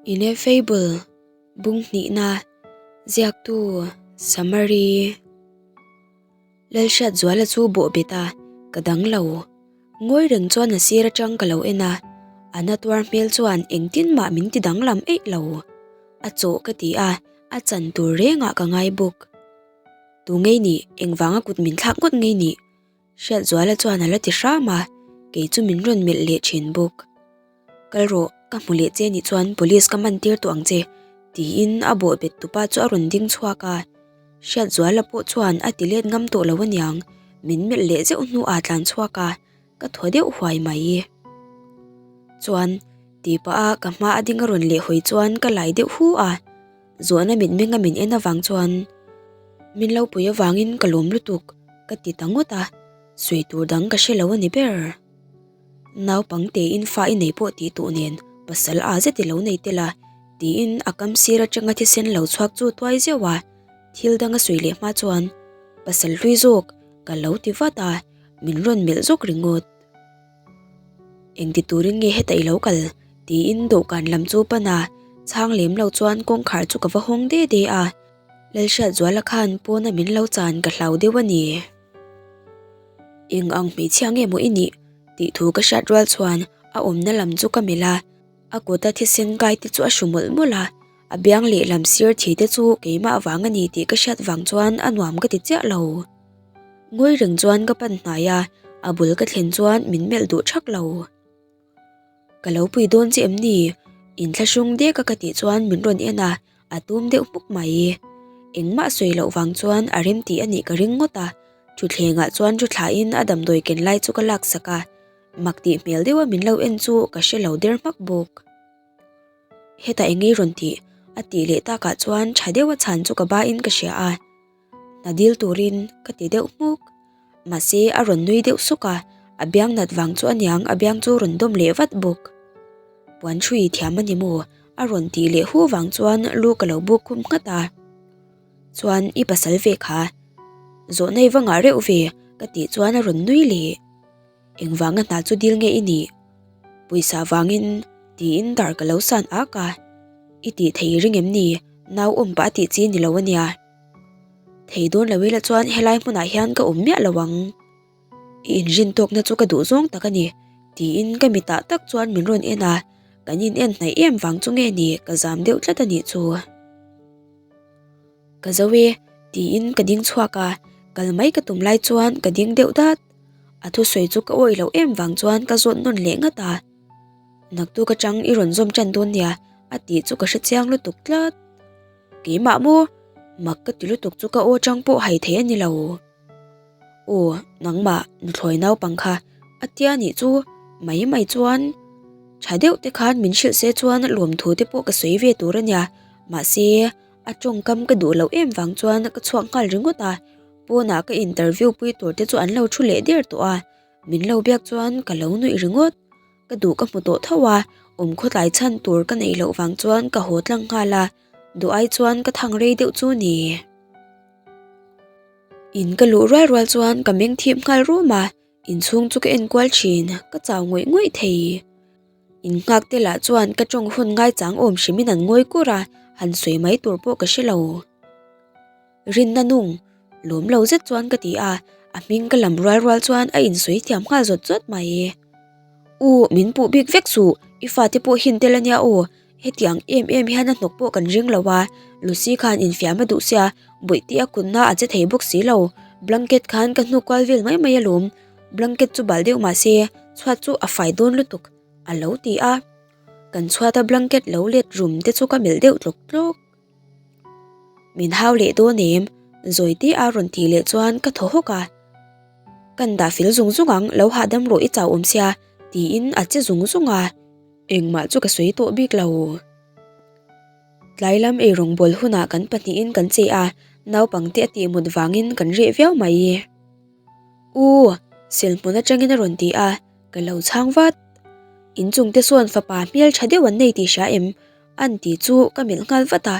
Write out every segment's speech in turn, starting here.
Ineffable, Bung hnihna, Ziaktu, Summary. Lalhriatzuala chu bawhbet a, ka dang lo. Ngawi reng chuan a sir atang ka lo en a, a na tuar hmel chuan engtin mah min ti danglam eih lo. A chawh ka ti a, a chan tur rengah ka ngai bawk. Tu ngei nih, engvanga kut min thlak ngawt ngei nih? Hriatzuala chuan a la ti hram a, kei chu min rawn melh leh thin bawk. Kal rawh, ka hmu leh che nih chuan police ka man tir tawh ang che, tiin a bawhbet tupa chu a rawn ding chhuak a. Hriatzuala pawh chuan a ti let ngam tawh lo aniang, min melh leh zeuh hnuah a tlan chhuak a, ka thaw deuh huai mai. Chuan, tih pah a ka hma a ding a rawn leh hawi chuan ka lai deuh hu a. Zawhna mitmenga min en avang chuan min lo pui avangin ka lawm lutuk ka ti ta ngawt a, sawi tur dang ka hre lo a ni ber. Naupang tein fa i nei pawh tih tuh nen pasal a zet i lo nei tel a tiin a kam sir atanga thisen lo chhuak chu tuai zeuh a, thil dang a sawi leh hma chuan pasal hlui zawk ka lo ti vat a, min rawn melh zawk ringawt. Engti turin nge heta i lo kal? tiin dawhkan lam chu pan a, chhang lem lo chuan kawngkhar chu ka va hawng de de a, Lalhriatzuala khan pawna min lo chan ka hlau deuh a ni. Eng ang hmeichhia nge maw i nih? tih thu ka hriat rual chuan a awmna lam chu ka melh a, a kuta thisen kai te chu a hru mawlh mawlh a, a biang lehlam sir thi te chu keimah vang a ni tih ka hriat vang chuan a nuam ka ti chiah lo. Ngawi reng chuan ka pan hnai a, a bul ka thlen chuan min melh duh thak lo. Ka lo pui dawn che em ni? Inthlahrung dek a ka tih chuan min rawn en a, a tum deuh hmuk mai. Engmah sawi loh vang chuan a rem tih a nih ka ring ngawt a, thutthlengah chuan thu thlain a damdawi ken lai chu ka laksak a, mak tih hmel deuha min lo en chu ka hre lo der hmak bawk. Hetah eng ngei rawn tih? a tih leh takah chuan tha deuha chhan chu ka bain ka hria a. Hna dil turin ka ti deuh hmuk. Mahse a rawn nui deuh suk a, a biang nat vang chu aniang a biang chu rawn dawm leh vat bawk. Puan hrui thiam a ni maw? A rawn tih leh hu vang chuan lu ka lo buk khum nghat a. Chuan i pasal ve kha. Zawhna i va ngah reuh ve ka tih chuan a rawn nui leh. Engvanga hna chu dil nge i nih? Pawisa vangin tiin dar ka lo san ak a. I tih thei ring em ni? Nau awm pah a tih chi ni lo ania. Thei dawn lo ila chuan helai hmunah hian ka awm miah lo ang. I inrin tawkna chu ka duh zawng tak a ni, tiin ka mitah tak chuan min rawn en a, kan in en hnaih em vang chu nge ni ka zam deuh tlat a nih chu. Ka zo e, tiin ka ding chhuak a, kal mai ka tum lai chuan ka ding deuh dat. A thusawi chu ka awih loh em vang chuan ka zawt nawn leh ngat a. Naktuk atang i rawn zawm tan dawn nia, a tih chu ka hrechiang lutuk tlat. Keimah maw? Mak ka ti lutuk chu ka aw chang pawh hai thei a ni lo. Aw, nangmah nuthlawi naupang kha a tia nih chu mai mai chuan tha deuh te khan min hrilh se chuan lawmthu te pawh ka sawi ve tur a nia. Mahse, a tawngkam ka duh loh em vang chuan ka chhuak nghal ringawt a, pawnah ka interview pui tur te chu an lo thu leh der tawh a, min lo biak chuan ka lo nuih ringawt. Ka duh ka hmu tawh tho a, awm khawtlai chhan tur ka neih loh vang chuan ka haw tlang nghal a, duh ai chuan ka thang rei deuh chu ni. In ka luh rual rual chuan ka meng thip nghal rum a, inchhung chu ka en kual thin, ka chau ngawih ngawih thei. In nghak te lah chuan ka tawng hun ngaichang awm hrimin an ngawi kur a, han sawi mai tur pawh ka hre lo. Rinna nung, lawm lo zet chuan ka ti a, a hming ka lam rual rual chuan a insawi thiam nghal zawt zawt mai. U, min puh bik vek suh, i fate pawh hin tel ania aw, hetiang em em hian a hnawk pawh kan ring lo a, Lucy khan infiam a duh sia, bawihte a kutna a che thei bawk si lo, blanket khan ka hnuk kual vel mai mai alawm, blanket chu bal deuh mah se, chhuat chu a fai dawn lutuk, a lo ti a. Kan chhuata blanket lo let rum te chu ka melh deuh tlawk tlawk. Min hau leh dawn em? Zawite a rawn tih leh chuan ka thaw hawk a. Kan dah fel zung zung ang, lo hahdam rawh i chau awm sia, tiin a che zung zung a. Engmah chu ka sawi tawh bik lo. Tlai lam eirawng bawl hunah kan pahnihin kan che a, naupangte a tih mut vangin kan reh viau mai. U, silhmun atangin a rawn ti a, ka lo chhang vat. Inchungte sawn fapa hmel tha deuh an nei tih hria em? An tih chu ka melh nghal vat a,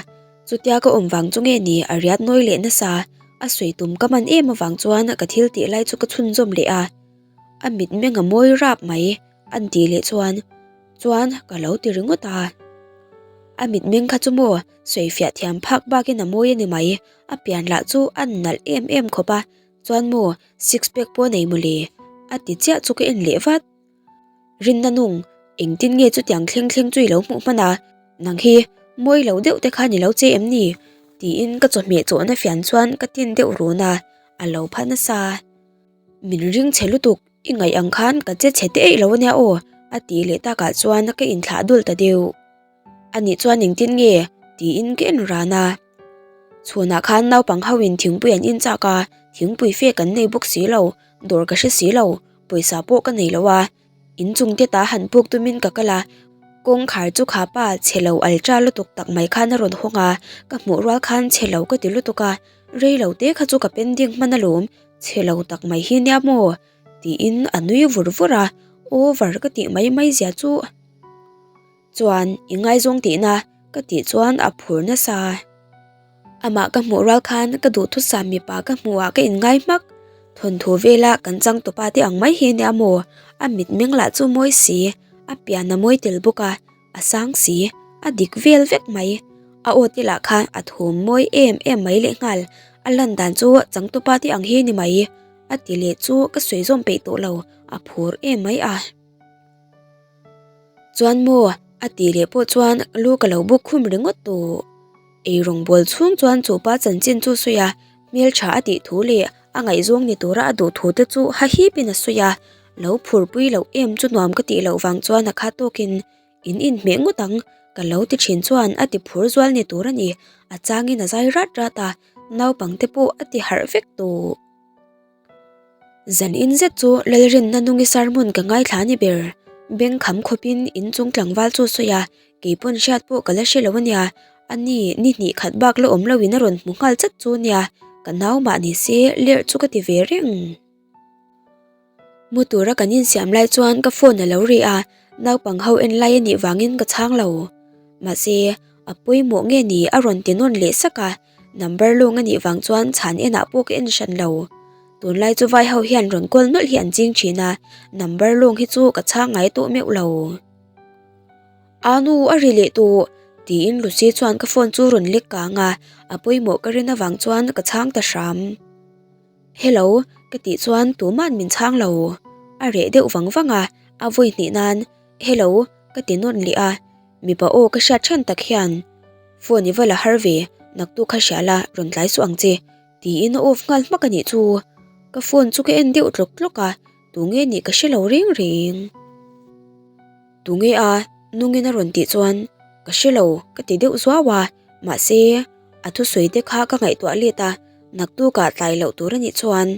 chutia ka awm vang chu nge ni a riat nawi leh nasa, a sawi tum ka man em avang chuan ka thil tih lai chu ka chhunzawm leh a, a mitmeng a mawi rap mai an tih leh chuan chuan ka lo ti ringawt a. A mitmeng kha chu maw sawifiah thiam phak bakin a mawi a ni mai, a pian lah chu a nalh em em khawp a, chuan maw six pack pawh a nei mawle a ti chiah chu ka en leh vat. Rinna nung, engtin nge chutiang thleng thleng chu i lo hmuh hman a, nang hi mawi lo deuh te khan i lo che em ni? tiin ka chawhmeh chawhna fian chuan ka tin deuh run a, a lo pha nasa. Min ring chhe lutuk, i ngaih ang khan ka che chhe te eih lo ania aw, a tih leh takah chuan ka inthlah dul ta deuh. Anih chuan engtin nge? tiin ka en ran a. Chhunah khan naupang ho in thingpui an in chak a, thingpui fe kan nei bawk si lo, dawr ka hre si lo, pawisa pawh ka nei lo a. Inchung te ta han puk tumin ka kal a, kawngkhar chu kha pa chhe lo altra lutuk tak mai khan a rawn hawng a, ka hmuh rual khan chhe lo ka ti lutuk a, rei lo te kha chu ka pending hman alawm, chhe lo tak mai hi nia maw? tiin a nui vur vur a, over ka tih mai mai zia chu. Chuan i ngaizawng tihna ka tih chuan a phur nasa. Amah ka hmuh rual khan ka duhthusam mipa ka hmuh ah ka inngai hmak. Thawnthu vela kan changtupa te ang mai hi ania maw? A mitmeng lah chu mawi si, a pian a mawi tel bawk a, a sang si, a dik vel vek mai. A aw te lah khan a thum mawi em em mai lehnghal, a lan dan chu changtupa te ang hi ni mai. A ti leh chu ka sawi zawm peih tawh lo, a phur em mai a. Chuan maw? A tih leh pawh chuan lu ka lo buk khum ringawt tawh. Eirawng bawl chhung chuan chu pa chanchin chu sawi a, hmeltha a tih thu leh a ngaihzawng ni tura a duh thu te chu ha hipin a sawi a. Lo phurpui loh em chu nuam ka tih loh vang chuan a khat tawkin in inhmeh ngawt ang ka lo ti thin chuan a ti phur zual ni tur a ni. A changin a zai rat rat a, naupang te pawh a ti harh vek tawh. Zan in zet chu Lalrinna nungi sermon ka ngaithla a ni ber. Beng kham khawpin inchung tlangval chu sawi a, keipawn hriat pawh ka la hre lo a nia. A ni, ni hnih khat bak la awm loin a rawn hmu nghal chat chu nia, ka nau mah ni se lerh chu ka ti ve reng. Mu tura kan insiam lai chuan ka phone a lo ri a, naupang ho en lai a nih vangin ka chhang lo. Mahse, a pawimawh nge ni a rawn ti nawn leh sak a. Number lung a nih vang chuan chhan enah pawh ka en hran lo. Tunlai chu vai ho hian rawn call nawlh hi an ching thin a, number lung hi chu ka chhang ngai tawh meuh lo. A nu a ri leh tawh tiin Lucy chuan ka phone chu rawn lek kang a, a pawimawh ka rin avang chuan ka chhang ta hram. Hello ka tih chuan tuman min chhang lo. A reh deuh vang vang a, a vawi hnih nan Hello ka ti nawn leh a. Mipa aw ka hriat then tak hian phone i va la har ve, naktuk kha hria la rawn tlai suh ang che tiin a off nghal hmak a nih chu. Ka phone chu ka en deuh tlawk tlawk a, tunge nih ka hre lo reng reng. Tunge a nungin a rawn tih chuan ka hre lo ka ti deuh zuau a, mahse a thusawi te kha ka ngaihtuah let a, naktukah tlai loh tur a nih chuan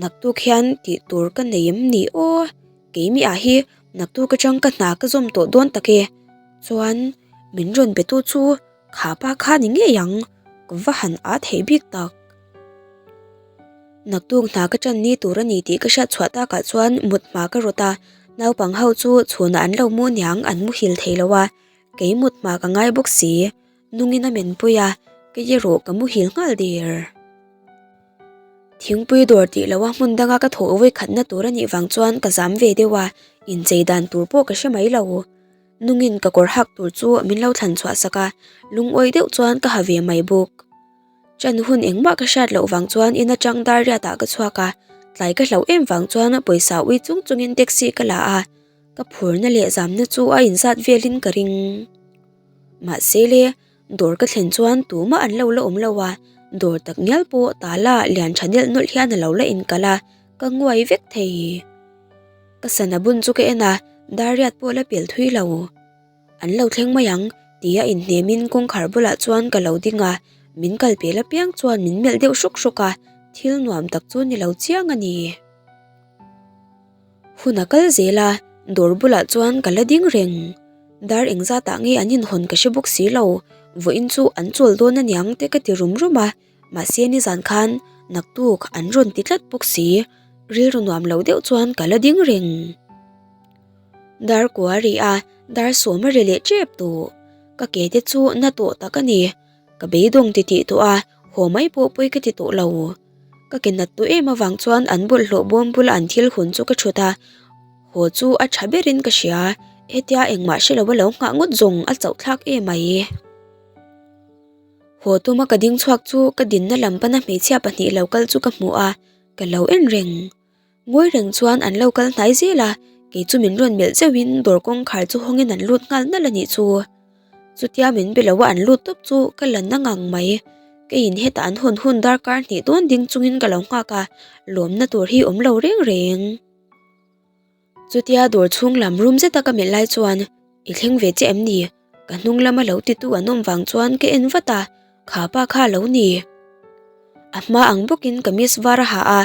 Naktuk hian tih tur ka nei em ni aw? Keimi ah hi naktuk atang ka hna ka zawm tawh dawn tak e. Chuan min rawn be tu chu kha pa kha ni ngei ang, ka va han ah theih bik tak. Naktuk hna ka tan ni tur a ni tih ka hriat chhuah takah chuan mut hma ka rawt a, naupang ho chu chhunah an lo mu niang an muhil thei lo a, kei mut hma ka ngai bawk si. Nungin a menpui a, kei erawh ka muhil nghal der. Thingpui dawr tih loha hmun danga ka thawh vawi khatna tur a nih vang chuan ka zam ve deuh a, inchei dan tur pawh ka hre mai lo. Nungin ka kawr hak tur chu min lo thlan chhuah sak a, lungawi deuh chuan ka ha ve mai bawk. Ṭan hun engmah ka hriat loh vang chuan in aṭang dar riatah ka chhuak a, tlai ka hlauh em vang chuan pawisa ui chung chungin taxi ka la a, ka phurna leh zamna chu a inzat velin ka ring. Mahse le, dawr ka thlen chuan tumah an lo la awm lo a, dawr tak ngial pawh tala lian tha nelh nawlh hian a lo la inkalh a, ka nguai vek thei. Ka sana bun chu ka en a, dar riat pawh la pel thui lo. An lo thleng mai ang tia inhnemin kawngkhar bulah chuan ka lo ding a, min kal pel apiang chuan min melh deuh hruk hruk a, thil nuam tak chu ni lo chiang a ni. Hun a kal zel a, dawr bulah chuan ka la ding reng. Dar engzatah nge an inhawn ka hre bawk si lo, vawiin chu an chawl dawn aniang te ka ti rum rum a, mahse nizan khan naktuk an rawn ti tlat bawk si, rilru nuam lo deuh chuan ka la ding reng. Dar kua a ri a, dar sawm a ri leh tep tawh. Ka ke te chu na tawh tak a ni, ka beidawng titih tawh a, haw mai pawh pawi ka ti tawh lo. Ka ke nat tawh em avang chuan an bawlhhlawh bawm bula an thil hun chu ka thut a, haw chu a tha berin ka hria. Hetia engmah hre lo a lo nghah ngawt zawng a chauh thlak em mai. Haw tuma ka ding chhuak chu ka dinna lam pana hmeichhia pahnih lo kal chu ka hmu a, ka lo en reng. Ngawi reng chuan an lo kal hnai zel a, kei chu min rawn melh zeuhin dawr kawngkhar chu hawngin an lut nghal nalh a nih chu. Chutia min be lo a an lut tawp chu ka la na ngang mai. Keiin hetah an hawn hun darkar hnih dawn ding chungin ka lo nghak a, lawmna tur hi awm lo reng reng. Chutia dawr chhung lam rum zeta ka melh lai chuan I thleng ve che em ni? Ka hnung lama lo titu an awm vang chuan ka en vat a, kha pa kha a lo ni. A hma ang bawkin kamis var a ha a,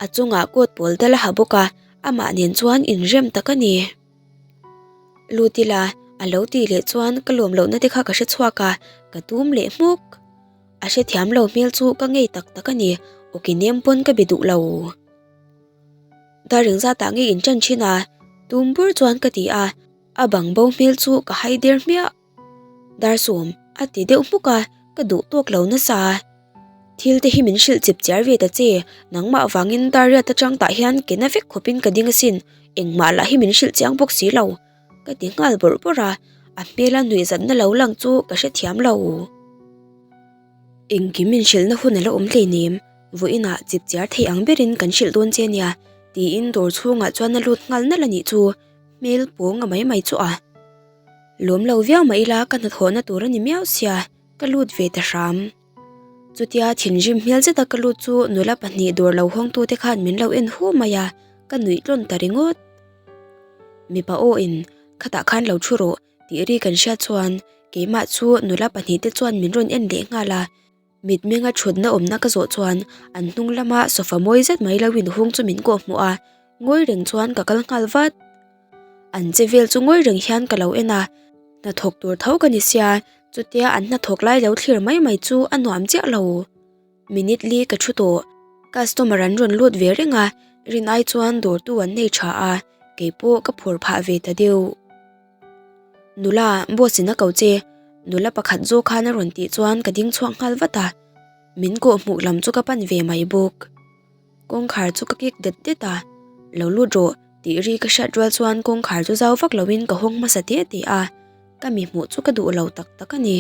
a chungah coat pawl dal a ha bawk a, amah nen chuan inrem tak a ni. Lut ila, a lo tih leh chuan ka lawm lohna te kha ka hre chhuak a, ka tum leh hmuk. A hrethiam lo hmel chu ka ngei tak tak a ni, awki nem pawn ka be duh lo. Dar engzatah nge in ṭan ṭhin a? Tum bur chuan ka ti a, a bang bo hmel chu ka hai der hmiah. Darsawm a ti deuh hmuk a, ka duh tawk lo nasa. Thil te hi min hrilh chip chiar ve ta che, nangmah vangin Dariat atang tah hian ke na vek khawpin ka ding asin, engmah lah hi min hrilh chiang bawk si lo. Ka ti nghal bawrh bawrh a, a hmela nuihzatna lo lang chu ka hrethiam lo. Engkim min hrilhna hun a la awm hleinem, vawiinah chip chiar thei ang berin kan hrilh dawn che nia, tiin dawr chhungah chuan a lut nghal nalh a nih chu, hmel pawng a mai mai chu a. Lawm lo viau mah ila ka hnathawhna tur a ni miau sia, ka lut ve ta hram. Chutia thinrim hmel zeta ka lut chu nula pahnih dawr lo hawngtute khan min lo en hu mai a, ka nuih tlawn ta ringawt. Mipa aw in, khatah khan lo thu rawh tih ri kan hriat chuan keimah chu nula pahnihte chuan min rawn en leh nghal a. Mitmenga thutna awmna ka zawh chuan an hnung lama sofa mawi zet mai lo inhung chu min kawhhmuh a, ngawi reng chuan ka kal nghal vat. An che vel chu ngawi reng hian ka lo en a, hnathawk tur tho ka ni sia, chutia an hnathawk lai lo thlir mai mai chu a nuam chiah lo. Minute li ka thu tawh, customer an rawn lut ve reng a, rin ai chuan dawrtu an nei tha a, keipawh ka phur phah ve ta deuh. Nula, boss in a ko che, nula pakhat zawk khan a rawn tih chuan ka ding chhuak nghal vat a, min kawhhmuh lam chu ka pan ve mai bawk. Kawngkhar chu ka kik det det a, Lo lut rawh tih ri ka hriat rual chuan kawngkhar chu zau vak loin ka hawng hmasa teh teh a, ka mi hmuh chu ka duh lo tak tak a ni.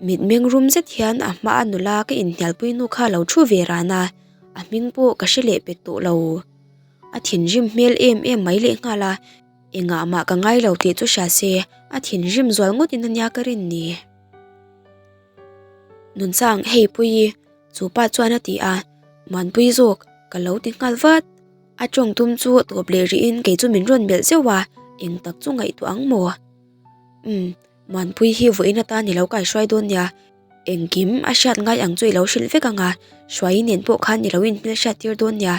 Mitmeng rum zet hian a hmaa nula ka inhnialpui nu kha lo thu ve ran a, a hming pawh ka hre leh pek tawh lo. A thinrim hmel em em mai lehnghal a, engah mah ka ngai lo tih chu hria se a thinrim zual ngawtin a nia ka rin ni. Nunchang hei Puii Chu pa chuan a ti a, Muanpui zawk, ka lo ti nghal vat. A tawng tum chu tawp leh rihin kei chu min rawn melh zeuh a, eng tak chu ngaihtuah ang maw? Umm, Muanpui hi vawiin atan i lo kaihruai dawn nia, engkim a hriat ngai ang chu i lo hrilh vek ang a, Hruaii nen pawh khan i lo inhmelhriat tir dawn nia.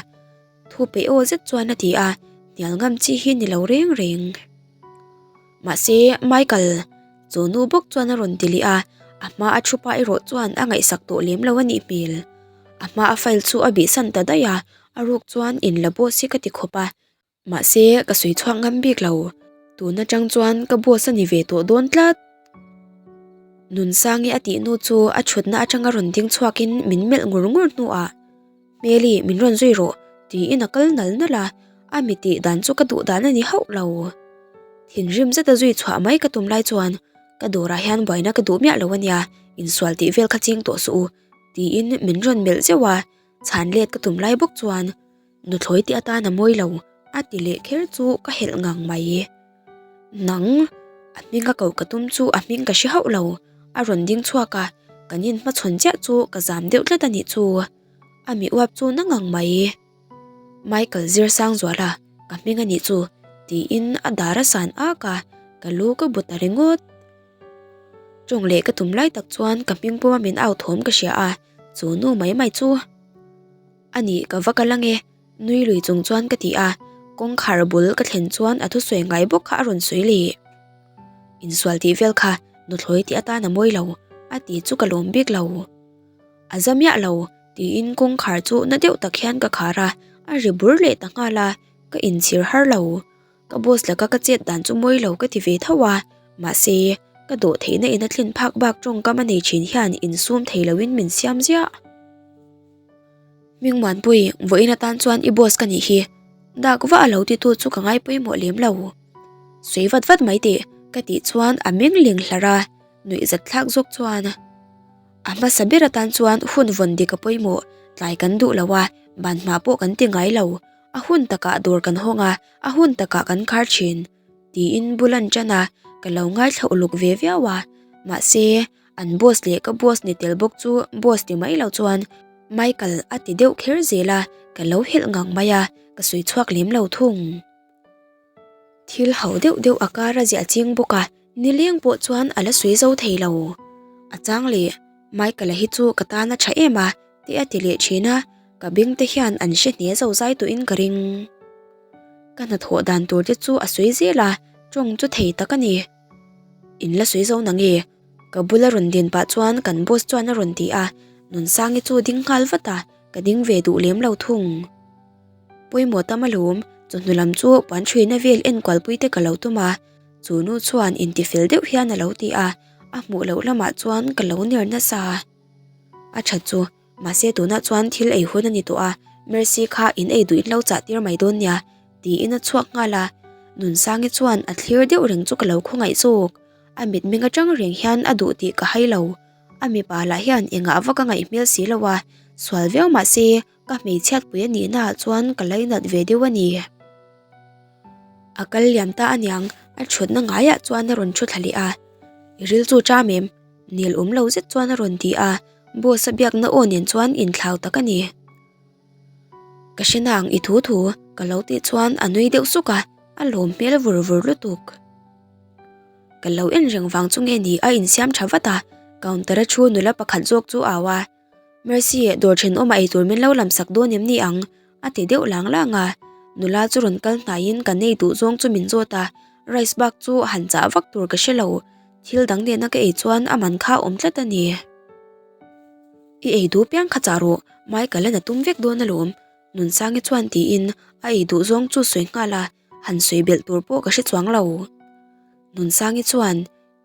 Thu peih aw zet chuan a ti a, hnial ngam chi hi ni lo reng reng. Mahse, Michael, chu nu bawk chuan a rawn ti leh a, a hma a thu pa erawh chuan a ngaihsak tawh lem lo a nih hmel. A hma a file chu a bihsan ta daih a, a ruk chuan in la boss hi ka ti khawp a, mahse ka sawi chhuak ngam bik lo. Tun atang chuan ka boss a ni ve tawh dawn tlat. Nunsangi a tih nu chu a thutna atanga rawn ding chhuakin min melh ngur ngur hnuah, Hmeli, min rawn zui rawh, tiin a kal nal nal a, a mi tih dan chu ka duh dan a ni hauh lo. Thinrim zeta zui chhuah mai ka tum lai chuan, Ka dawrah hian buaina ka duh miah lo a nia, insual tih vel kha ching tawh suh u, tiin min rawn melh zeuh a, chhan let ka tum lai bawk chuan, Nuthlawi tih atan a mawi lo, a ti leh kher chu ka helh ngang mai. Nang, a hming a koh ka tum chu a hming ka hre hauh lo, a rawn ding chhuak a, kan inhmachhawn chiah chu ka zam deuh tlat a nih chu. A mi uap chu na ngang mai. Michael Zirsangzuala, ka hming a nih chu, tiin a dar a san ak a, ka lu ka bu ta ringawt. Tawng leh ka tum lai tak chuan ka hming puma min au thawm ka hria a, chu nu mai mai chu. A nih ka va kal ange, nui lui chung chuan ka ti a, kawngkhar bul ka thlen chuan a thusawi ngai bawk kha a rawn sawi leh. Insual tih vel kha nuthlawi tih atan a mawi lo, a ti chu ka lawm bik lo. A za miah lo, tiin kawngkhar chu na deuh tak hian ka khar a, a ri bur leh ta nghal a, ka inchhir har lo. Ka boss laka ka chet dan chu mawi lo ka ti ve tho a, mahse, ka dawh theihna in a thlen phak bak tawngkam a nei thin hian insum thei loin min siam ziah. Hmingmuanpui, vawiin atan chuan i boss ka nih hi. Dak vah a lo titu chu ka ngai pawimawh lem lo. Sawi vat vat mai teh ka tih chuan a meng ling hlarh a, nuih zat thlak zawk chuan a hmasa ber atan chuan hun vawn dik a pawimawh, tlai kan duh lo a, ban hma pawh kan ti ngai lo, a hun takah dawr kan hawng a, a hun takah kan khar thin tiin bul an tan a, ka lo ngaithla uluk ve viau a, mahse an boss leh ka boss ni tel bawk chu boss ti mai lo chuan Michael a ti deuh kher zel a, ka lo helh ngang mai a, ka sawi chhuak lem lo thung. Thil ho deuh deuh a kar a ziah ching bawk a, nileng pawh chuan a la sawi zo thei lo. A chang leh, Michael-a hi chu ka tan a tha em a, te a ti leh thin a, ka beng te hian an hre hne zo zai tawhin ka ring. Ka hnathawh dan tur te chu a sawi zel a, tawng chu thei tak a ni. In la sawi zo nange? Ka bula rawn din pah chuan kan boss chuan a rawn ti a, Nunsangi chu ding nghal vat a, ka ding ve duh lem lo thung. Pawimawh tam alawm, chawhnu lam chu puan ṭhuina vel enkualpui te ka lo tum a, chu nu chuan intifel deuh hian a lo ti a, a hmuh loh lamah chuan ka lo ner nasa. A ṭhat chu, mahse tunah chuan thil ei hun a ni tawh a, Mercy kha in ei duh in lo chah tir mai dawn nia, tiin a chhuak nghal a, Nunsangi chuan a thlir deuh reng chu ka lo khawngaih zawk, a mitmeng aṭang reng hian a duh tih ka hai lo, a mipa lah hian engah vak a ngaih hmel si lo a, sual viau mahse Ka hmeichhiatpui a nihna ah chuan ka lainat ve deuh a ni. A kal liam ta aniang, a thutna ngaiah chuan a rawn thu thla leh a. I ril chu ṭam em? Nel awm lo zet chuan a rawn ti a, boss a biakna aw nen chuan inthlau tak a ni. Ka hre nang i thu thu, ka lo tih chuan a nui deuh suk a, a lawm hmel vur vur lutuk. Ka lo en reng vang chu nge ni a insiam ṭha vat a, counter a thu nula pakhat zawk chu au a. Mercy, dawr thenawmah eitur min lo lam sak dawn em ni ang? a ti deuh lang lang a. Nula chu rawn kal hnaiin ka nei duh zawng chu min zawt a, rice bak chu han chah vak tur ka hre lo. Thil dang nena ka ei chuan a man kha awm tlat a ni. I ei duh piang kha chah rawh, Michael-a na tum vek dawn alawm, Nunsangi chuan tiin a ei duh zawng chu sawi nghal a, han sawi belh tur pawh ka hre chuang lo. Nunsangi chuan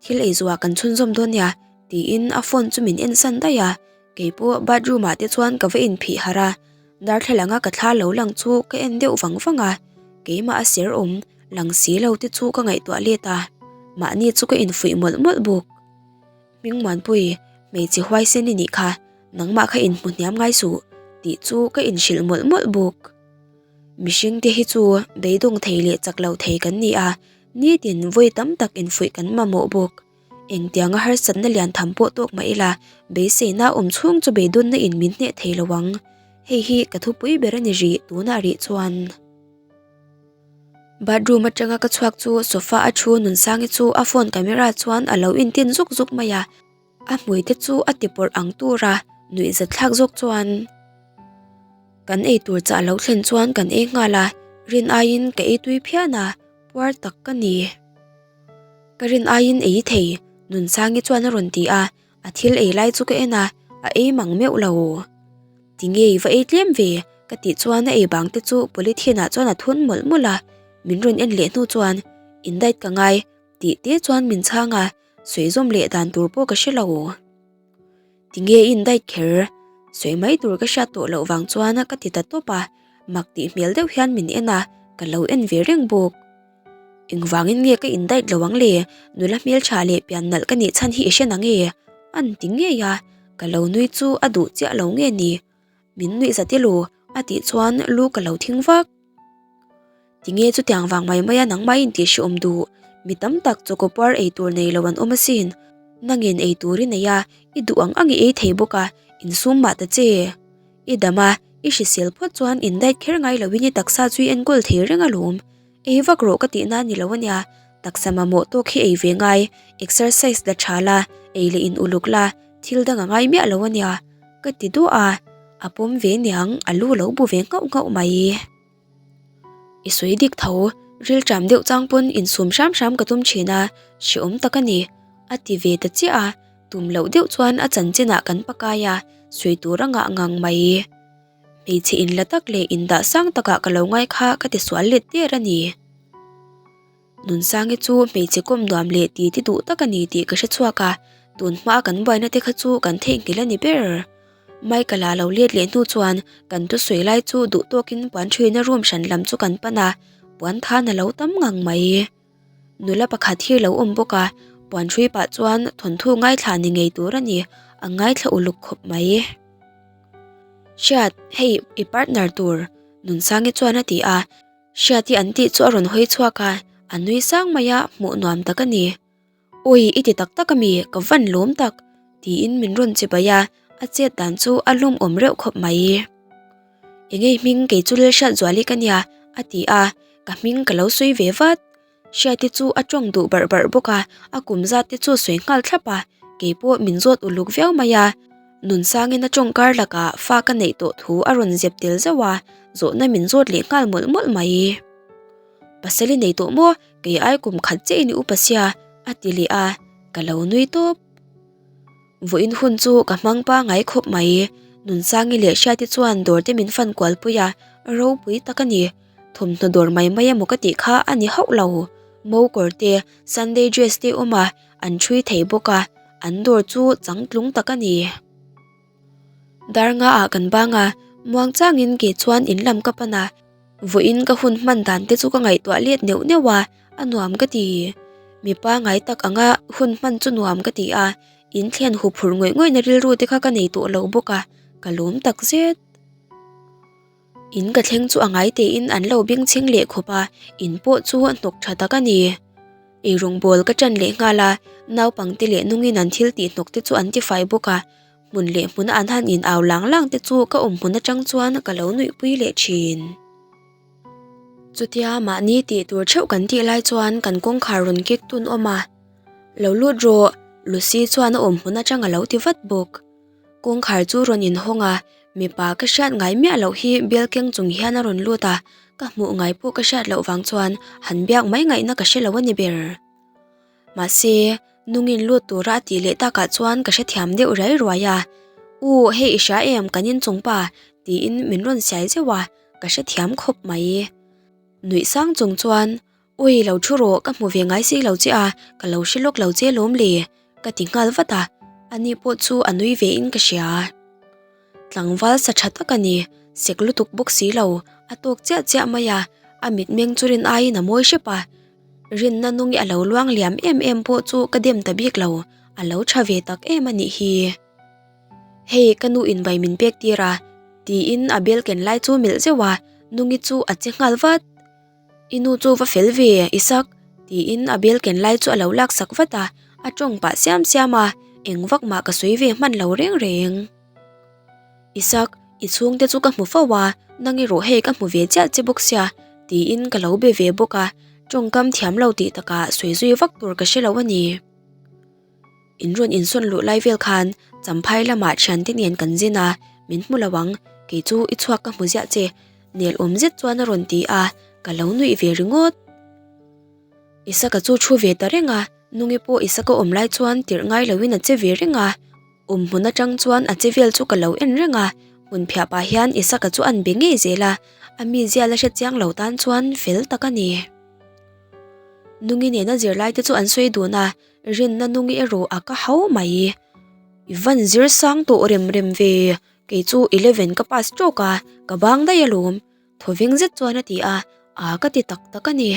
Thil ei zuah kan chhunzawm dawn nia tiin a phone chu min en san daih a, keipawh bathroom ah te chuan ka va inphih harh a, darthlalang a ka thla lo lang chu ka en deuh vang vang a, keimah a ser awm lang si lo te chu ka ngaihtuah let a, mahni chu ka infuih mawlh mawlh bawk. Hmingmuanpui, hmeichhe huaisen i nih kha, nangmah kha inhmu hniam ngai suh tih chu ka inhrilh mawlh mawlh bawk. Mihring te hi chu beidawng thei leh chak lo thei kan ni a, Nitin vawi tam tak infuih kan mamawh bawk. Engtianga harsatna lian tham pawh tawk mah ila, beiseina awm chhung chu beidawnna in min hneh thei lo ang. Hei hi ka thupui ber a ni rih tunah rih chuan. Bathroom atanga ka chhuak chu sofa a thu Nunsangi chu a phone camera chuan a lo intin zuk zuk mai a. A hmui te chu a ti pawrh ang tur a, nuih zat thlak zawk chuan kan ei tur chah lo thlen chuan kan ei nghal a, rin aiin ka ei tui phian a, puar tak ka ni. Ka rin aiin ei thei, Nunsangi chuan a rawn ti a, a thil ei lai chu ka en a, a ei mang meuh lo. Tinge i va ei tlem ve? ka tih chuan a ei bang te chu polythene ah chuan a thun mawlh mawlh a, min rawn en leh hnu chuan in diet ka ngai tih te chuan min chhang a, Sawi zawm leh dan tur pawh ka hre lo. Tinge i indait kher? Sawi mai tur ka hriat tawh loh vang chuan ka ti ta tawp a, mak tih hmel deuh hian min en a, ka lo en ve reng bawk. Engvangin nge ka indait lo ang le? Nula hmeltha leh pian nalh ka nih chhan hi i hre na nge? An ti ngei a, ka lo nui chu a duh chiah lo nge ni? Min nuih zat elo? A tih chuan lu ka lo thing vak. Tinge chutiang vang mai maia nangmah in tih hrehawm duh? Mi tam tak choka puar ei tur nei lo an awm asin. Nangin ei tur i nei a, i duh ang ang i ei thei bawk a, insum mah ta che. I dam a, i hrisel phawt chuan in diet kher ngai loin i taksa chu i enkawl thei reng alawm. Ei vak rawh ka tihna a ni lo ania, taksa mamawh tawk hi ei ve ngai, exercise la tha la, ei leh in uluk la, thil dang a ngai miah lo ania. Ka ti duah a, a pawm ve niang a lu lo bu ve nghauh nghauh mai. I sawi dik tho, rilṭam deuh chang pawn insum hram hram ka tum ṭhin a, hrehawm tak a ni. A ti ve ta chiah a, tum loh deuh chuan a chanchinah kan pakai a, sawi tur a ngah ngang mai. Hmeichhe inla tak leh indah sang takah ka lo ngai kha ka ti sual let der a ni. Nunsangi chu hmeichhe kawm nuam leh ti ti duh tak a ni tih ka hre chhuak a, tun hmaa kan buaina te kha chu kan theihnghilh a ni ber. Michael-a lo let leh hnu chuan kan thusawi lai chu duh tawkin puan thuina room hran lam chu kan pan a, puan than a lo tam ngang mai. Nula pakhat hi lo awm bawk a, puan hrui pah chuan thawnthu ngaithla ni ngei tur a ni, a ngaithla uluk khawp mai. Hriat, hei i partner tur, Nunsangi chuan a ti a, Hriati an tih chu a rawn hawi chhuak a, a nui sang mai a, hmuh nuam tak a ni. Awi i ti tak tak ami, ka van lawm tak, tiin min rawn chi bai a, a chet dan chu a lum awm reuh khawp mai. Engei hming kei chu Lalhriat Zuali ka nia, a ti a, ka hming ka lo sawi ve vat. Hriati chu a tawng duh barh barh bawk a, a kum zat te chu sawi nghal thlap a, kei pawh min zawt uluk viau mai a. Nunsangin a tawng kar lakah fa ka neih tawh thu a rawn zep tel zauh a, zawhna min zawt leh nghal mawlh mawlh mai. Pasal i nei tawh maw? Kei ai kum khat chiah in i upa sia, a ti leh a, ka lo nui tawp. Vawiin hun chu ka hmang pangai khawp mai. Nunsangi leh Hriati chuan dawr te min fan kual pui a, ropui tak a ni. Thawmhnaw dawr mai mai emaw ka tih kha a ni hauh lo. Mo kawr te, Sunday dress te awm a, an ṭhui thei bawk a, an dawr chu changtlung tak a ni. Dar nga ah kan bang a, muang changin ke chuan in lam ka pan a, vawiin ka hun hman dan te chu ka ngaihtuah let neuh neuh a, a nuam ka ti. Mipa ngai tak anga hun hman chu nuam ka ti a, in thlen hup phurh ngawih ngawih na rilru te kha ka nei tawh lo bawk a, ka lawm tak zet. In ka thleng chu a ngai tein an lo beng chhing leh khawp a, in pawh chu a hnawk tha tak a ni. Eirawngbawl ka ṭan leh nghal a, naupangte leh nungin an thil tih hnawk te chu an tifai bawk a, hmun leh hmuna an han in au lang lang te chu ka awm hmun aṭang chuan ka lo nuihpui leh ṭhin. Chutia mahni tih tur ṭheuh kan tih lai chuan kan kawngkhar rawn kek tun awm a, Lo lut rawh, Lucy chuan a awm hmun aṭang a lo ti vat bawk. Kawngkhar chu rawn inhawng a, mipa ka hriat ngai miah loh hi bel keng chung hian a rawn lut a, ka hmuh ngai pawh ka hriat loh vang chuan han biak mai ngaihna ka hre lo a ni ber. Mahse, nungin lut tura a tih leh takah chuan ka hrethiam deuh riai ruai a, U, hei i hria em kan inchung pa? tiin min rawn siai zeuh a, ka hrethiam khawp mai. Nuih sang chung chuan Ui lo thu rawh ka hmu ve ngai si lo che a, ka lo hre lawk lo che lawm le, ka ti nghal vat a, ani pawh chu a nui ve in ka hria. Tlangval sa tha tak a ni, sek lutuk bawk si lo, a tawk chiah chiah mai a, a mitmeng chu rin aiin a mawi hrep a, rinna nungi a lo luang liam em em pawh chu ka dem ta bik lo, a lo tha ve tak em a nih hi. Hei ka nu in vai min pek tir a, tiin a bel ken lai chu melh zeuh a, nungi chu a che nghal vat. I nu chu va fel ve, Isak, tiin a bel ken lai chu a lo laksak vat a, a tawng pah siam siam a, eng vak mah ka sawi ve hman lo reng reng. Isak, i chhungte chu ka hmu fo a, nang erawh hei ka hmu ve chiah che bawk sia, tiin ka lo be ve bawk a, tawngkam thiam lo tih takah sawi zui vak tur ka hre lo a ni. In rawn insawn luh lai vel khan Champhai lamah thiante nen kan zin a, min hmu lo ang, kei chu i chhuak ka hmu ziah che, nel awm zet chuan a rawn ti a, ka lo nuih ve ringawt. Isaka chu thu ve ta reng a, Nungi pawh Isaka awm lai chuan tirh ngai loin a che ve reng a, awm hmun atang chuan a che vel chu ka lo en reng a, hmun phiah pah hian Isaka chu an be ngei zel a, a mizia la hre chiang lo tan chuan fel tak a ni. Nungi nena zirlai te chu an sawi dun a, Rinna nungi erawh a ka hau mai. I van zir sang tawh rem rem ve, kei chu eleven ka pass tawk a, ka bang daih alawm, thawveng zet chuan a ti a, aa ka ti tak tak a ni.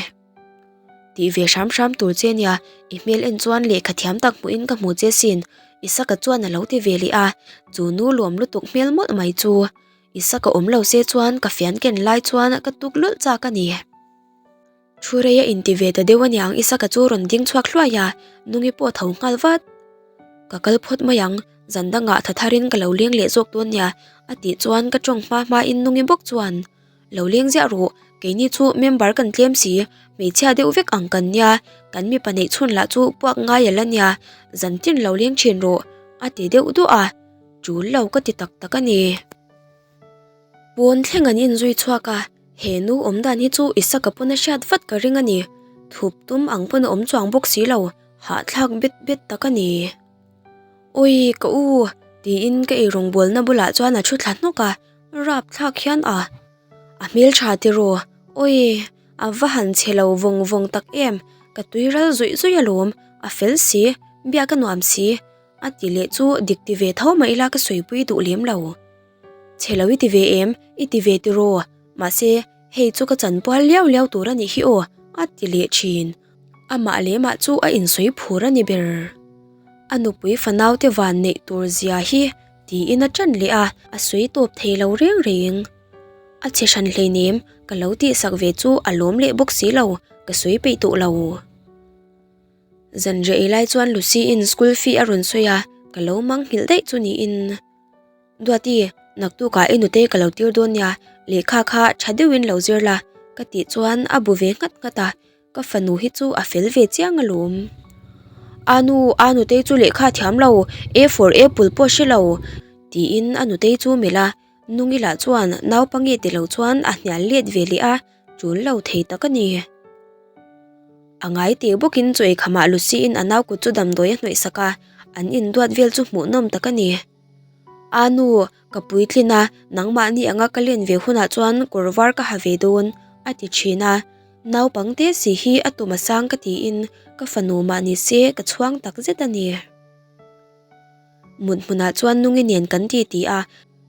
Tih ve hram hram tur che nia, i hmel en chuan lehkha thiam tak hmuhin ka hmu che sin, Isaka chuan a lo ti ve leh a, chu nu lawm lutuk hmel mawlh mai chu. Isaka awm lo se chuan ka fian ken lai chuan ka tuk lulh chak a ni. Thu rei a inti ve ta deuh aniang Isaka chu rawn ding chhuak hluai a, Nungi pawh a tho nghal vat. Ka kal phawt mai ang, zan dangah tha tharin ka lo leng leh zawk dawn nia, a tih chuan ka tawng hma hmain Nungi bawk chuan, Lo leng ziah rawh, keini chu member kan tlem si, hmeichhia deuh vek ang kan nia, kan mipa neih chhun lah chu puak ngai a la nia, zan tin lo leng thin rawh, a ti deuh duah a, tul lo ka ti tak tak a ni. Pawn thleng an inzui chhuak a, he nu awm dan hi chu Isaka pawn a hriat vat ka ring a ni. Thup tum ang pawn a awm chuang bawk si lo, hahthlak bet bet tak a ni. Awi ka u! tiin ka eirawngbawlna bulah chuan a thu thla hnawk a, rapthlak hian a a hmeltha tiraw? Awi! A va han chhe lo vawng vawng tak em! Ka tui ral zawih zawih alawm, a fel si, biak a nuam si. A ti leh chu dik ti ve tho mah ila ka sawipui duh lem lo. Chhe lo i ti ve em? I ti ve tiraw? Mahse, hei chu ka chanpual liau liau tur a nih hi aw, a ti leh thin. Amah leh mah chu a insawi phur a ni ber. A nupui fanaute van neih tur zia hi tiin a ṭan leh a, a sawi tawp thei lo reng reng. A chhe hran hleinem, ka lo tihsak ve chu a lawm leh bawk si lo, ka sawi peih tawh lo. Zanriah ei lai chuan Lucy-in school fee a rawn sawi a, ka lo mangnghilh daih chu niin. Duati, naktukah i nutei ka lo tir dawn nia, lehkha kha tha deuhin lo zir la, ka tih chuan a bu ve nghat nghat a, ka fanu hi chu a fel ve chiang alawm. A nu, a nutei chu lehkha a thiam lo, A for apple pawh a hre lo, tiin a nutei chu melh a, Nungi lah chuan naupange ti lo chuan a hnial let ve leh a, tul lo thei tak a ni. A ngai teh bawkin chaw eikhamah Lucy-in a nau kut chu damdawi a hnawih sak a, an induat vel chu hmuhnawm tak a ni. A nu, ka puitlin a, nangmahni anga ka len ve hunah chuan kawr var ka ha ve dawn, a ti thin a. Naupang te si hi a tum a sang ka tiin ka fanu mah ni se ka chhuang tak zet a ni. Mut hmunah chuan Nungi nen kan ti ti a,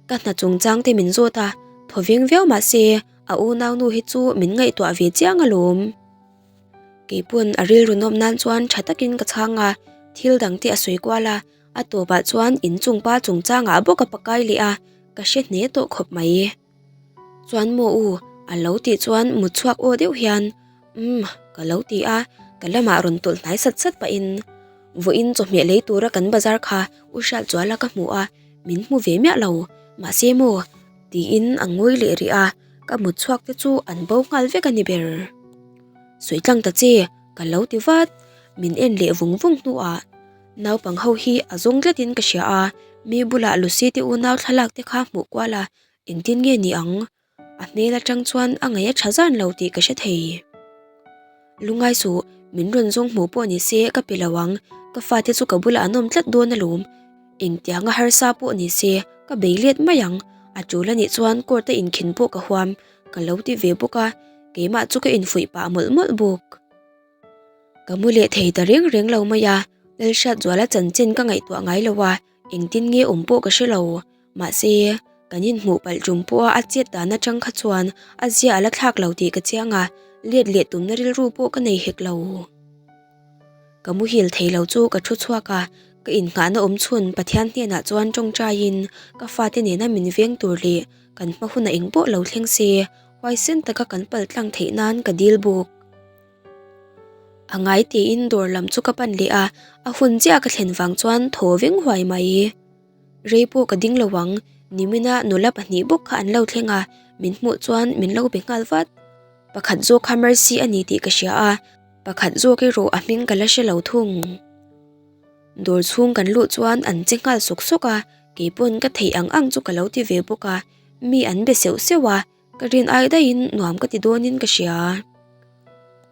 ka hna chungchang te min zawt a, thaw veng viau mah se a unaunu hi chu min ngaihtuah ve chiang alawm. Keipawn a rilru nawm nan chuan tha takin ka chhang a, thil dang te a sawi kual a, A tawpah chuan inchung pa chungchangah bawk a pakai leh a, ka hre hne tawh khawp mai. Chuan maw u, a lo tih chuan mut chhuak aw deuh hian, Umm, ka lo ti a, ka lamah rawn tawlh hnai sat sat pahin, Vawiin chawhmeh lei tura kan bazar kha u Hriatzuala ka hmu a, min hmu ve miah lo, mahse maw? tiin a ngawi leh rih a, ka mut chhuak te chu an bo nghal vek a ni ber. Sawi tlang ta che, ka lo ti vat, min en leh vung vung hnuah, Naupang ho hi a zawng tlatin ka hria a, mi bulah Lucy te unau thlalak te kha hmuh kual a, engtin nge ni ang? A hmel atang chuan a ngaih a tha zan lo tih ka hre thei. Lungai suh, min rawn zawng hmuh pawh ni se ka pe lo ang, ka fate chu ka bulah an awm tlat dawn alawm. Engtianga harsa pawh ni se ka bei let mai ang, a tul anih chuan court a inkhin pawh ka huam, ka lo ti ve bawk a, keimah chu ka infuih pah mawlh mawlh bawk. Ka mu leh thei ta reng reng lo mai a, Lalhriatzuala chanchin ka ngaihtuah ngai lo a, engtin nge awm pawh ka hre lo. Mahse, kan inhmuh palh tum pawha a chet dan atang kha chuan a zia a la thlak lo tih ka chiang a, let leh tumna rilru pawh ka nei hek lo. Ka muhil thei lo chu ka thu chhuak a, ka innghahna awm chhun Pathian hnenah chuan tawngtaiin ka fate nena min veng tur leh kan hma hunah eng pawh lo thleng se, huaisen taka kan paltlang theih nan ka dil bawk. A ngai tiin dawr lam chu ka pan leh a, a hun chiah ka thlen vang chuan thaw veng huai mai. Rei pawh ka ding lo ang, nimina nula pahnih bawk kha an lo thleng a, min hmuh chuan min lo be nghal vat. Pakhat zawk kha Mercy a ni tih ka hria a, pakhat zawk erawh a hming ka la hre lo thung. Dawr chhung kan luh chuan an che nghal sawk sawk a, keipawn ka theih ang ang chu ka lo ti ve bawk a, mi an be seuh seuh a, Ka rin ai daihin nuam ka ti dawnin ka hria.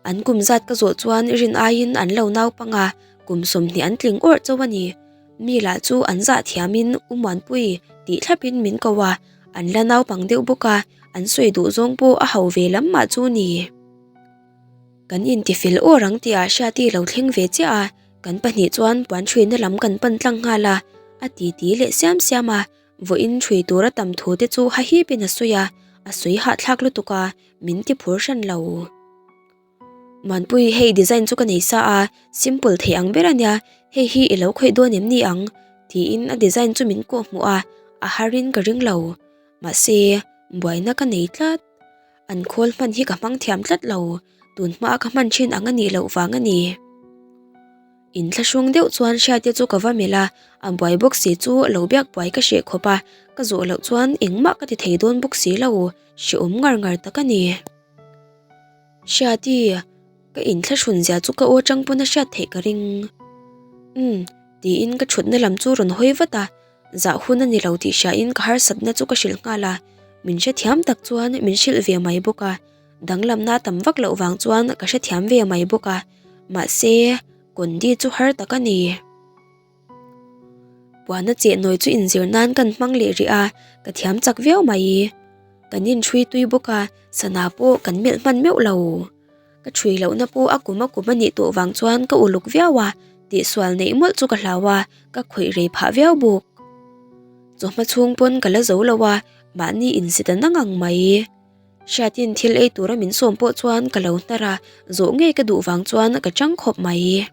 An kum zat ka zawh chuan rin aiin an lo naupang a, kum 20 an tling awrh chauh a ni. Mi lah chu an zah thiamin U Muanpui tih thlapin min ko a, an la naupang deuh bawk a, an sawi duh zawng pawh a ho ve lam mah chu ni. Kan intifel awr ang tihah Hriati lo thleng ve chiah a, kan pahnih chuan puan ṭhuina lam kan pan tlang nghal a, a titi leh siam siam a, Vawiin ṭhui tur a tam thu te chu hahipin a sawi a, a sawi hahthlak lutuk a, min ti phur hran lo. Muanpui, hei design chu ka nei sa a, simple thei ang ber a nia, hei hi i lo khawih dawn em ni ang? tiin a design chu min kawh hmuh a, a harin ka ring lo. Mahse, buaina ka nei tlat. An khawl hman hi ka hmang thiam tlat lo, tun hmaa ka hman thin ang a nih loh vang a ni. Inthlahrung deuh chuan Hriate chu ka va melh a, a buai bawk si chu lo biak buai ka hreh khawp a, ka zawh loh chuan engmah ka ti thei dawn bawk si lo, hrehawm ngar ngar tak a ni. Hriati, ka inthlahrun zia chu ka aw tang pawn a hriat theih ka ring. Umm, tiin ka thutna lam chu rawn hawi vat a, zah hun a ni lo tih hriain ka harsatna chu ka hrilh nghal a, min hrethiam tak chuan min hrilh ve mai bawk a. Danglamna tam vak loh vang chuan ka hrethiam ve mai bawk a, mahse Kondi chu har tak a ni. Puana chehnawi chu inzir nan kan hmang leh rih a, ka thiam chak viau mai. Kan inṭhui tui bawk a, sana pawh kan melh hman meuh lo. Ka ṭhui lohna pawh a kum a kum a nih tawh vang chuan ka uluk viau a, tihsual neih mawlh chu ka hlau a, ka khawih rei phah viau bawk. Chawhma chhung pawn ka la zo lo a, mahni insit a na ngang mai. Hriatin thil ei tura min sawm pawh chuan ka lo hnar a, zawh ngei ka duh vang chuan ka chang khawp mai.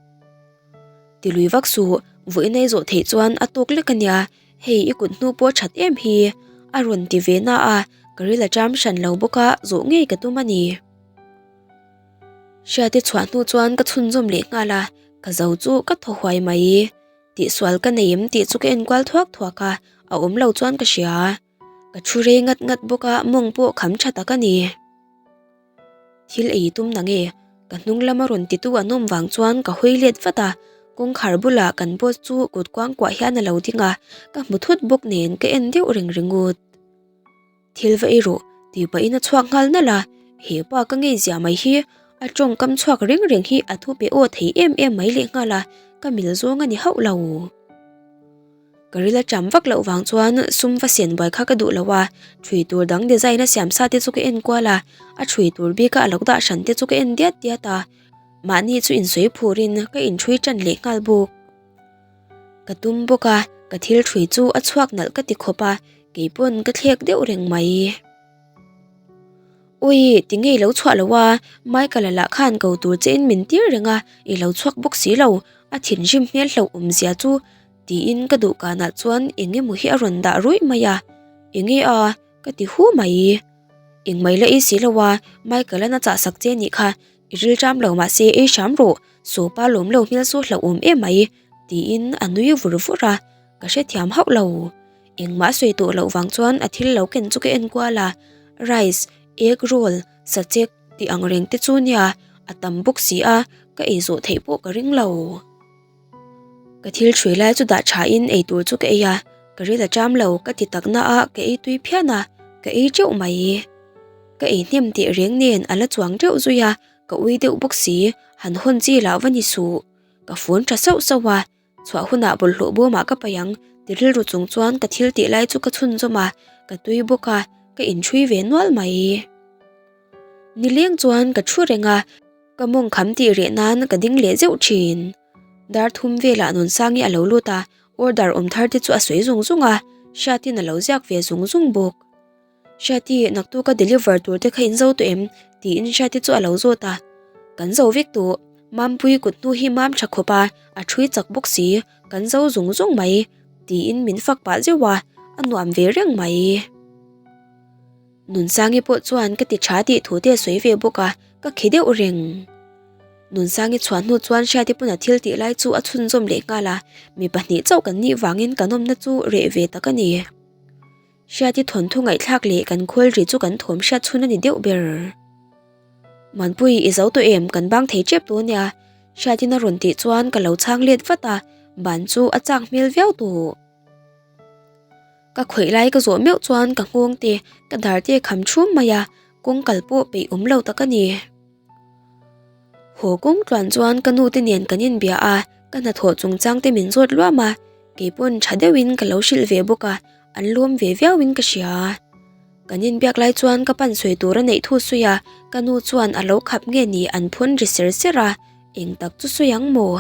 Ti lui vak suh, vawiin ei zawh theih chuan a tawk lek a nia, hei i kut hnu pawh that em hi, a rawn ti ve na a, ka ril a cham hran lo bawk a, zawh ngei ka tum a ni. Hriati chhuah hnu chuan ka chhunzawm leh nghal a, ka zo chu ka thaw huai mai. Tihsual ka nei em tih chu ka enkual thuak thuak a, a awm lo chuan ka hria. Ka thu rei ngat ngat bawk a, mawng pawh kham tha tak a ni. Thil ei tum na nge? Ka hnung lama rawn titu an awm vang chuan ka hawi let vat a, kawngkhar bulah kan boss chu kut kuangkuah hian a lo ding a, ka hmu thut bawk nen ka en deuh reng ringawt. Thil va ei rawh tih pahin a chhuak nghal nalh a, he pa ka ngei zia mai hi a tawngkam chhuak reng reng hi a thu pe aw thei em em mai leh nghal a, ka mil zawng a ni hauh lo. Ka ril a cham vak loh vang chuan sum va sen buai kha ka duh lo a, ṭhui tur dang design a siam sa te chu ka en kual a, a ṭhui tur bika a lo dah hran te chu ka en diat diat a, mahni chu insawi phurin ka inṭhui ṭan leh nghal bawk. Ka tum bawk a, ka thil ṭhui chu a chhuak nalh ka ti khawp a, kei pawn ka thlek deuh reng mai. Ui, tinge i lo chhuah lo a, Michael-a lah khan ko tur che in min tir reng a, i lo chhuak bawk si lo, a thinrim hmel hlauh awmzia chu tiin ka duhkanah chuan eng emaw hi a rawn dah ruih mai a, enge a, ka ti hu mai. Engmai la ei si lo a, Michael-a'n a chahsak che nih kha, i rilṭam lo mahse ei hram rawh, sawpa lawm lo hmel saw hlauhawm em mai, tiin a nui vur vur a, ka hrethiam hauh lo. Engmah sawi tawh loh vang chuan a thil lo ken chu ka en kual a, rice, egg roll, sachek tih ang reng te chu nia, a tam bawk si a, ka ei zawh theih pawh ka ring lo. Ka thil ṭhui lai chu dah ṭha in ei tur chu ka ei a, ka ril a ṭam lo ka ti tak na a ka ei tui phian a, ka ei ṭeuh mai. Ka ei hnem teh reng nen a la chuang ṭeuh zui a, ka ui deuh bawk si, han hawn chi lah va ni suh. Ka phone ṭha sauh sauh a, chhuah hunah bawlhhlawh bawmah ka paih ang ti rilru chung chuan ka thil tih lai chu ka chhunzawm a, ka tui bawk a, ka inṭhui ve nual mai. Nileng chuan ka ṭhu reng a. Ka mawng kham tih reh nan ka ding leh zeuh thin. Dar thum velah Nunsangi a lo lut a, order awm thar te chu a sawi zung zung a, Hriatin a lo ziak ve zung zung bawk. Hriati, naktuka deliver tur te kha in zo tawh em? tiin Hriati chu a lo zawt a. Kan zo vek tawh, Mampuii kut hnu hi mam tha khawp a, a thui chak bawk si, kan zo zung zung mai, tiin min fak pah zeuh a, a nuam ve reng mai. Nunsangi pawh chuan ka ti tha tih thu te a sawi ve bawk a, ka khi deuh reng. Nunsangi chhuah hnu chuan Hriati pawn a thil tih lai chu a chhunzawm leh nghal a, mi pahnih chauh kan nih vangin kan awmna chu reh ve tak a ni. Hriati thawnthu ngaihthlak leh kan khawl ri chu kan thawm hriat chhun a ni deuh ber. Manpui i zo tawh em kan bang thei tep tawh ania, Hriatin a rawn tih chuan ka lo chhang let vat a, ban chu a chak hmel viau tawh. Ka khawih lai ka zawh meuh chuan ka nghawng te, ka dar te kham thum mai a, kawng kal pawh peih awm lo tak a ni. Haw kawng tluan chuan ka nu te nen kan inbia a, ka hnathawh chungchang te min zawt luam a, kei pawn tha deuhin ka lo hrilh ve bawk a, an lawm ve viauin ka hria. Kan inbiak lai chuan ka pan sawi tur a neih thu sawi a, ka nu chuan a lo khap nge ni an phun ri ser ser a, eng tak chu sawi ang maw?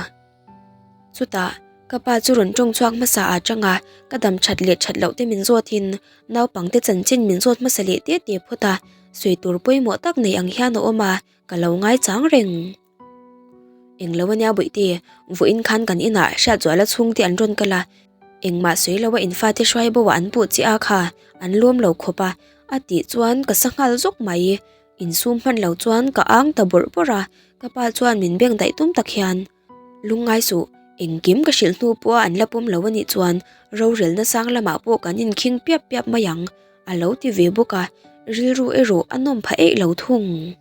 Chutah, ka pa chu rawn tawng chhuak hmasa ah tang a, ka dam that leh that loh te min zawt in, naupangte chanchin min zawt hmasa leh te te phawt a, sawi tur pawimawh tak nei ang hian a awm a, ka lo ngaichang reng. Englo ania Bawihte, vawiin khan kan inah Hriatzuala chhungte an rawn kal a, engmah sawi lo a in fate hruai bo ah an puh chiah a kha, an lawm lo khawp a, a tih chuan ka sa nghal zawk mai. Insum hman lo chuan ka ang ta bawrh bawrh a, ka pa chuan min beng daih tum tak hian, Lungngai suh, engkim ka hrilh hnu pawha an la pawm lo anih chuan rorelna sang lamah pawh kan inkhing piap piap mai ang, a lo ti ve bawk a, rilru erawh a nawm pha eih lo thung.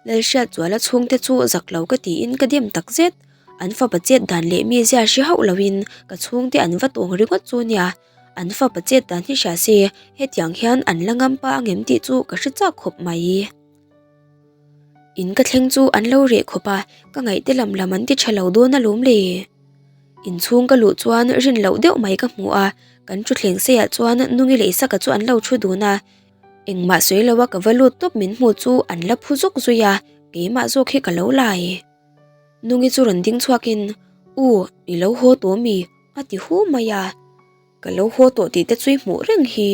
Lalhriatzuala chhungte chu zak lo ka tiin ka dem tak zet, an fapa chet dan leh mizia hre hauh loin ka chhungte an va tawng ringawt chu nia, an fapa chet dan hi hria se hetiang hian an la ngam pa angem tih chu ka hre chak khawp mai. In ka thleng chu an lo reh khawp a, ka ngaihte lam lam an ti tha lo dawn alawm le. Inchhung ka luh chuan rin loh deuh mai ka hmu a, kan thuthleng seiah chuan Nungi leh Isaka chu an lo thu dun a, engmah sawi lo a ka va lut tawp min hmu chu an la phu zawk zui a, keimah zawk hi ka lo lai. Nungi chu rawn ding chhuakin, U, i lo haw tawh mi? a ti hu mai a. Ka lo haw tawh tih te chu i hmuh reng hi,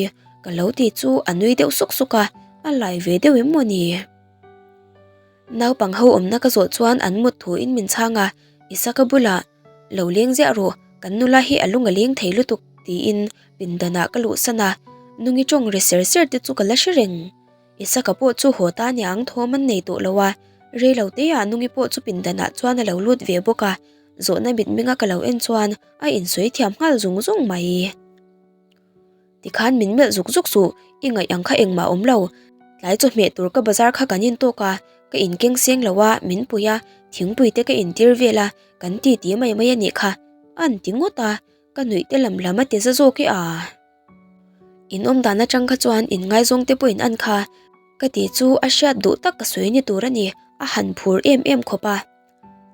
ka lo ti chu a nui deuh suk suk a, A lai ve deuh em maw ni? Naupang ho awmna ka zawh chuan an mut thu in min chhang a, Isaka bulah, Lo leng ziah rawh, kan nula hi a lung a leng thei lutuk, tiin pindanah ka luhsan a, Nungi tawng ri ser ser te chu ka la hre reng. Isaka pawh chu haw ta aniang thawm an nei tawh lo a, rei lo teah Nungi pawh chu pindanah chuan a lo lut ve bawk a, zawhna mitmenga ka lo en chuan a insawi thiam nghal zung zung mai. Tikhan min melh zuk zuk suh, i ngaih ang kha engmah awm lo. Tlai chawhmeh tur ka bazar kha kan intawk a, ka inkeng seng lo a, min pui a, thingpui te ka intir vel a, kan titi mai mai a nih kha, a'n ti ngawt a, ka nuih te lam lam a ti za zawk e a. In awm dan atang kha chuan in ngaizawng te pawh in an kha, ka ti chu a hriat duh tak ka sawi ni tur a ni, a han phur em em khawp a.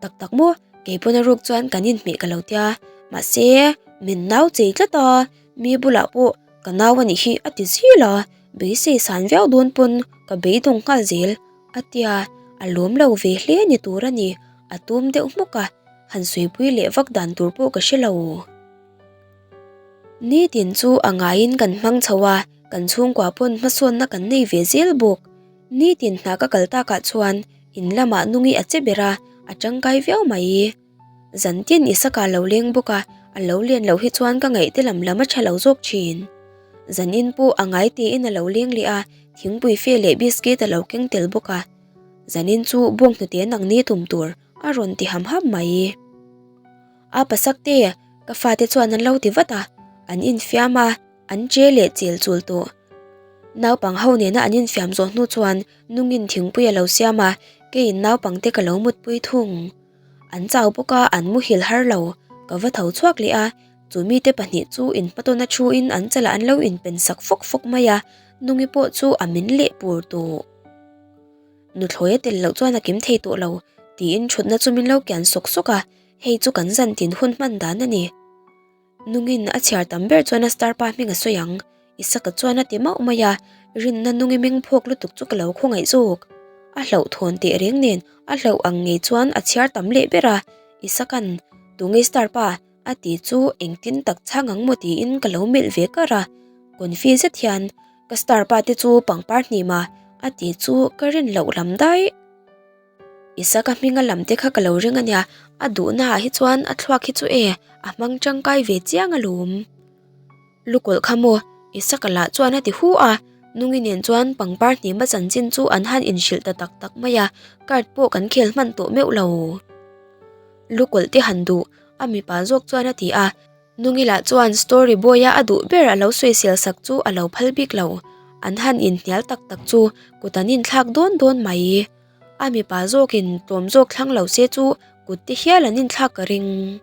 Tak tak maw, kei pawn a ruk chuan kan inhmeh ka lo tia, mahse min nau chei tlat a, mi bulah pawh ka nau a nih hi a ti zil a, beisei san viau dawn pawn ka beidawng nghal zel a tia, a lawm lo ve hle ni tur a ni, a tum deuh hmuk a, han suipui leh vak dan tur pawh ka hre lo. Nitin chu a ngaiin kan hmang chho a, kan chhungkua pawn hmasawnna kan nei ve zel bawk. Nitin hna ka kal takah chuan in lamah nungi a che ber a, a tangkai viau mai. Zantin Isaka a lo leng bawk a, a lo len loh hi chuan ka ngaih te lam lam a tha lo zawk thin. Zanin pawh a ngai tiin a lo leng leh a, thingpui fe leh biscuit a lo keng tel bawk a. Zanin chu bawnghnute nang ni tum tur a rawn ti ham ham mai. A pasak te, ka fate chuan an lo ti vat a, an infiam a, an che leh chel chul tawh. Naupang ho nena an infiam zawh hnu chuan nungin thingpui a lo siam a, keiin naupang te ka lo mutpui thung. An chau bawk a, an muhil har lo. Ka va tho chhuak leh a, chu mite pahnih chu inhmatawna thuin an chalah an lo inpen sak fawk fawk mai a, nungi pawh chu a min leh pur tawh. Nuthlawi a tel loh chuan a kim thei tawh lo, tiin thutna chu min lo kian sawk sawk a, hei chu kan zan tin hun hman dan a ni. Nungin a chhiar tam ber chuan a star pa hming a sawi ang, Isaka chuan a ti mauh mai a, rinna nungi meng phawk lutuk chu ka lo khawngaih zawk. A hlauhthawn teh reng nen a hlauh ang ngei chuan a chhiar tam leh ber a, Isaka'n, Tunge star pa? a ti chu engtin tak chhang ang maw tiin ka lo melh ve kar a, confi zet hian, Ka star pa te chu pangpar hnim a, a ti chu ka rin loh lam daih. Isaka hminga lam te kha ka lo ring a nia, a duhna ah hi chuan a thluak hi chu e, a hmang tangkai ve chiang alawm. Lukawlh kha maw? Isaka lah chuan a ti hu a, Nungi nen chuan pangpar hnima chanchin chu an han inhrilh ta tak tak mai a, card pawh kan khel hman tawh meuh lo. Lukawlh te han duh, a mipa zawk chuan a ti a, Nungi lah chuan story boy-a a duh ber a lo sawisel sak chu a lo phal bik lo. An han inhnial tak tak chu kut an inthlak dawn dawn mai. A mipa zawkin tlawm zawk thlang lo se chu kut te hial an inthlak ka ring.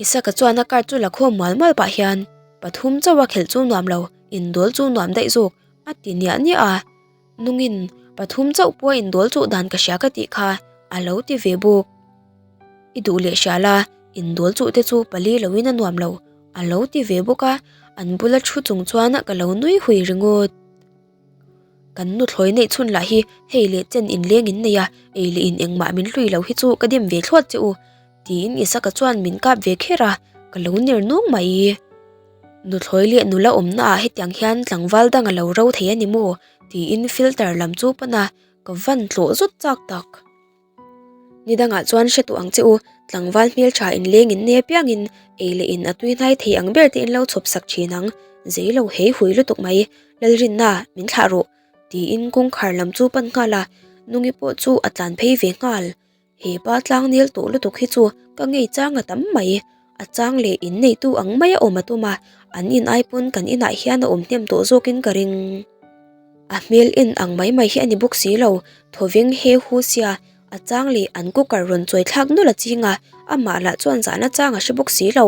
Isaka chuan a card chu la khawm mual mual pah hian, Pathum chauha khelh chu nuam lo, indawl chu nuam daih zawk, a ti niah niah a. Nungin, Pathum chauh pawha indawl chuh dan ka hria ka tih kha, a lo ti ve bawk. I duh leh hria la, indawl chuh te chu pali loin a nuam lo, a lo ti ve bawk a, an bula thu chung chuan ka lo nui hui ringawt. Kan nuthlawi neih chhun lah hi hei leh chen inleng in nei a, ei leh in engmah min hlui lo hi chu ka dim ve thlawt che u, tiin Isaka chuan min kap ve kher a, ka lo ner nung mai. Nuthlawi leh nula awmna ah hetiang hian tlangval dang a lo ro thei a ni maw? tiin filter lam chu pan a, ka van tlawh zut chak tak. Ni dangah chuan hre tawh ang che u, tlangval hmeltha inleng in nei apiangin ei leh in a tui hnai thei ang ber te in lo chhawp sak thin ang, zei lo hei hui lutuk mai, Lalrinna, min thlah rawh, tiin kawngkhar lam chu pan nghal a, Nungi pawh chu a tlan phei ve nghal. He pa tlang nel tawh lutuk hi chu ka ngei chang a tam mai, a chang leh in neitu ang maia awm a tum a, an in ai pawn kan inah hian a awm hnem tawh zawkin ka ring. A hmel en ang mai mai hi a ni bawk si lo, thawveng he hu sia, a chang leh an cooker rawn chawi thlak nawlh a ching a, amah lah chuan zahna chang a hre bawk si lo,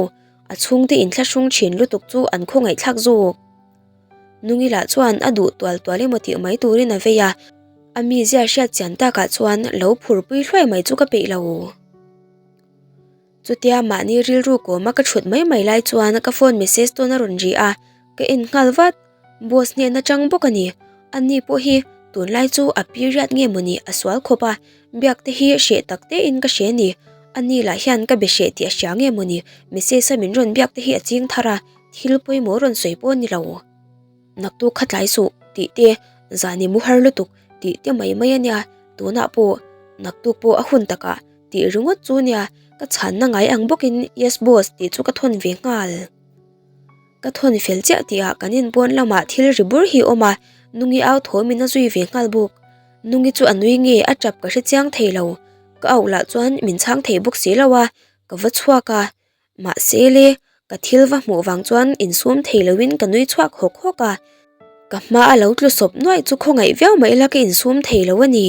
a chhungte inthlahrung thin lutuk chu an khawngaihthlak zawk. Nungi lah chuan a duh tual tual emaw tih mai turin a vei a, a mizia hriat chian takah chuan lo phurpui hluai mai chu ka peih lo. Chutia mahni rilru kawma ka thut mai mai lai chuan ka phone message tawn a rawn ri a, ka en nghal vat. Boss hnen atang bawk a ni. Ani pawh hi tunlai chu a period nge mawni a sual khawp a, biak te hi hreh tak tein ka hre ni. Ani lah hian ka be hreh tih a hria nge mawni message a min rawn biak te hi a ching thar a, thil pawimawh rawn sawi pawh a ni lo. Naktuk kha tlai suh tih te. Zan i mu har lutuk tih te mai mai a nia, tunah pawh naktuk pawh a hun takah tih ringawt chu nia, ka chhanna ngai ang bawkin yes boss tih chu ka thawn ve nghal. Ka thawn fel chiah tihah kan inpawn lamah thil ri bur hi a awm a, Nungi au thawmin a zui ve nghal bawk. Nungi chu a nui nge a tap ka hre chiang thei lo, ka auh lah chuan min chhang thei bawk si lo a, ka va chhuak a, Mahse le, ka thil va hmuh vang chuan insum thei loin ka nui chhuak hawk hawk a, ka hma a lo tlu sawp nuaih chu khawngaih viau mai ila ka insum thei lo a ni.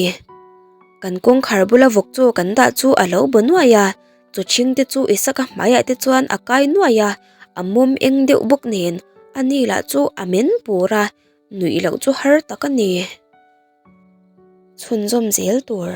Kan kawngkhar bula vawk chaw kan dah chu a lo baw nuaih a, chaw chhing te chu Isaka hmaiah te chuan a kai nuaih a, a mawm eng deuh bawk nen a ni lah chu a men pur a, nuih loh chu har tak a ni. Chhunzawm zel tur.